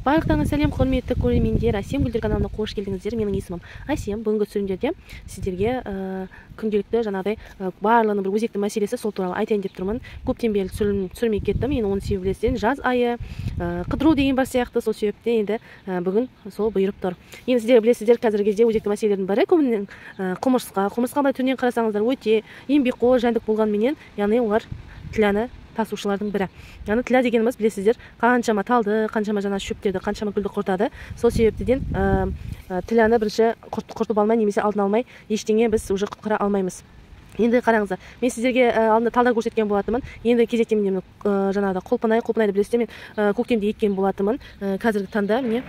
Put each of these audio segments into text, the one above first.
Барлықтарыңа сәлем, құрметті көрермендер. Әсем гүлдер каналына қош келдіңіздер. Менің есімім Әсем. Бүгінгі түсірімдерде сіздерге күнделікті жаңағыдай барлығының бір өзекті мәселесі, сол туралы айтайын деп тұрмын. Көптен бері түсірмей кеттім. Енді оның себебі білесіздер, жаз айы, қыдыру деген бар сияқты, сол себепті енді бүгін сол бұйырып тұр. Енді сіздер білесіздер, қазіргі кезде өзекті мәселелердің бірі көбінен құмырсқа. Құмырсқа былай түрінен қарасаңыздар өте еңбекқор жәндік болғанменен, яғни олар тіләні тасушылардың бірі. Яғни тілә дегеніміз білесіздер, қаншама талды, қаншама жаңа шөптерді, қаншама гүлді құртады. Сол себептен тіләні бірінші құртып алмай немесе алдын алмай ештеңе біз уже құтқара алмаймыз. Енді қараңыздар, мен сіздерге алдында талдар көрсеткен болатынмын. Енді кезекте міне жаңағыда құлпынайды білесіздер, мен көктемде еккен болатынмын. Қазіргі таңда міне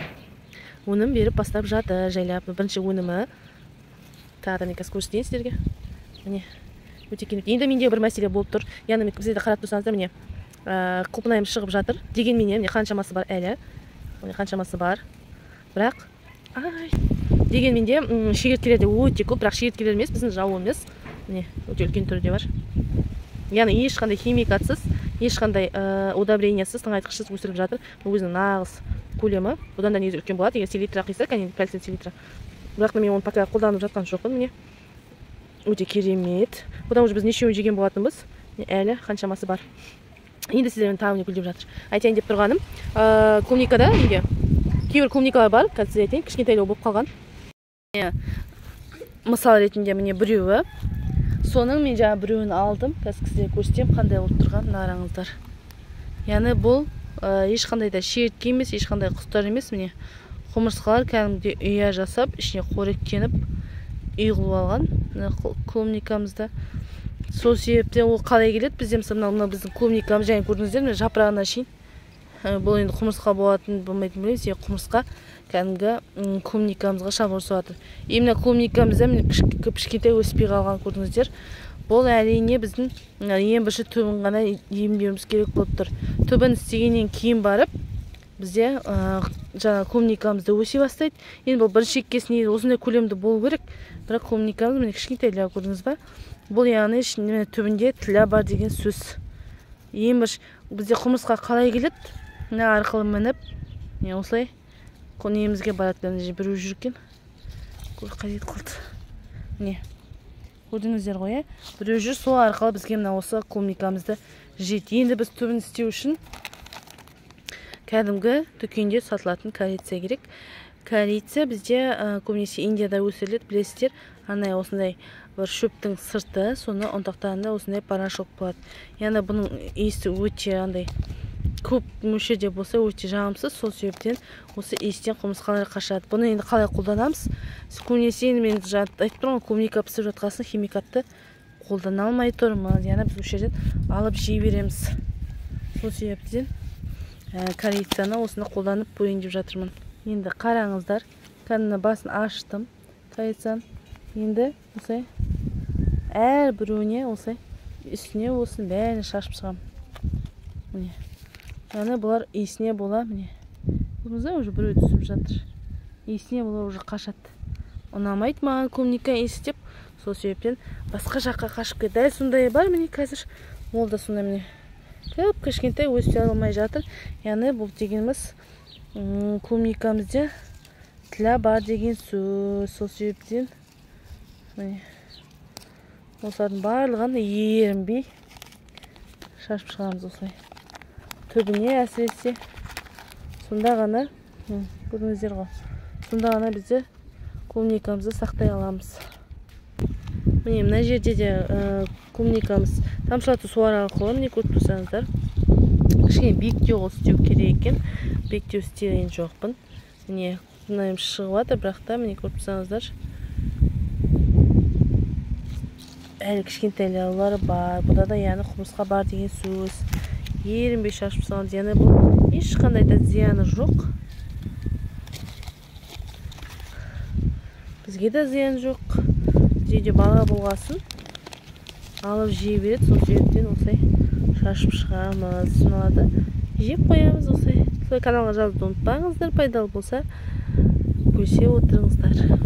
өнім беріп бастап жатыр жайлап. Бірінші өнімі тағы да мен қазір көрсетейін сіздерге. Міне өте керемет. Енді менде бір мәселе болып тұр. Яғни сіздер қарап тұрсаңыздар, міне құлпынайым шығып жатыр. Дегенмен міне қаншамасы бар әлі. Міне қаншамасы бар. Бірақ ай, дегенмен де шегірткелер де өте көп, бірақ шегірткелер емес, біздің жауымыз. Міне өте үлкен түрде бар. Яғни ешқандай химикатсыз, ешқандай удобрениесіз, тыңайтқышсыз өсіріліп жатыр. Өзінің нағыз көлемі. Бұдан да негізі үлкен болады. Егер селитра құйса, кәне кальций селитра. Бірақ мен оны пока қолданып жатқан жоқпын. Міне өте керемет. Бұдан уже біз нешеуін жеген болатынбыз. Әлі қаншамасы бар. Енді сіздермен тағы не гүлдеп жатыр. Айтайын деп тұрғаным, клубникада менде кейбір клубникалар бар, қазір сізге айтайын, кішкентайлау болып қалған. Мысал ретінде міне біреуі. Соның мен жаңа біреуін алдым. Қазір сіздерге көрсетемін қандай болып тұрғанын, қараңыздар. Яғни бұл ешқандай да шегіртке емес, ешқандай құстар емес, міне құмырсқалар кәдімгідей ұя жасап, ішіне қоректеніп үй қылып алған клубникамызда. Сол себептен ол қалай келеді бізде, мысалы мына біздің клубникамыз, және көрдіңіздер, міне жапырағына шейін. Бұл енді құмырсқа болатын, болмайтын білмеймін, себебі құмырсқа кәдімгі клубникамызға шабуыл жасап жатыр. Именно клубникамызда міне кішкентай өспей қалған, көрдіңіздер. Бұл әрине біздің ең бірінші түбін ғана емдеуіміз керек болып тұр. Түбін істегеннен кейін барып бізде жаңа клубникамыз да өсе бастайды. Енді бұл бірінші еккесіне осындай көлемді болу керек. Бірақ клубникамыз міне кішкентайлау, көрдіңіз ба? Бұл яғни ішінде түбінде тілә бар деген сөз. Ең бірінші бізде құмырсқа қалай келеді? Мына арқылы мініп, міне осылай немізге барады. Мына жерде біреу жүр екен. Қай жерде қалды? Міне көрдіңіздер ғой, ә? Біреу жүр, сол арқылы бізге мына осы клубникамызды жейді. Енді біз түбін істеу үшін кәдімгі дүкенде сатылатын корица керек. Корица бізде көбінесе Индияда өсіріледі, білесіздер. Арнайы осындай бір шөптің сырты, соны ұнтақтағанда осындай порошок болады. Яғни бұның иісі өте андай көп мөлшерде болса өте жағымсыз, сол себептен осы иістен құмырсқалар қашады. Бұны енді қалай қолданамыз? Көбінесе енді мен жаңа айтып тұрмын ғой, клубника пісіп жатқасын химикатты қолдана алмай тұрмыз. Яғни біз осы жерден алып жей береміз. Сол себептен корицаны осыны қолданып қояйын деп жатырмын. Енді қараңыздар, кәдімгі басын аштым корицаны. Енді осылай әрбіреуіне осылай үстіне болсын бәрін шашып шығамын. Міне. Яғни бұлар иісіне бола, міне. Көрдіңіз бе, уже біреу түсіп жатыр. Иісіне бола уже қашады. Ұнамайды маған клубника иісі деп, сол себептен басқа жаққа қашып кетті. Дәл сондай бар міне қазір. Ол да сондай міне. Кіп кішкентай өсе алмай жатыр. Яғни бұл дегеніміз клубникамызда тілә бар деген сөз. Сол себептен міне осылардың барлығын ерінбей шашып шығамыз осылай. Түбіне әсіресе сонда ғана, көрдіңіздер ғой, сонда ғана бізде клубникамызды сақтай аламыз. Міне мына жерде де клубникамыз тамшылату суару арқылы, міне көріп тұрсаңыздар, кішкене биіктеу қылып істеу керек екен. Биіктеу істеген жоқпын. Міне мынайым шығып жатыр, бірақ та міне көріп тұрсаңыздар әлі кішкентайлаулары бар. Бұда да яғни құмырсқа бар деген сөз. Ерінбей шашып саламыз. Яғни бұл ешқандай да зияны жоқ. Бізге де зиян жоқ. Бізде бала болғасын алып жей береді. Сол себептен осылай шашып шығамыз. Соны жеп қоямыз осылай. Солай каналға жазылуды ұмытпаңыздар. Пайдалы болса бөлісе отырыңыздар.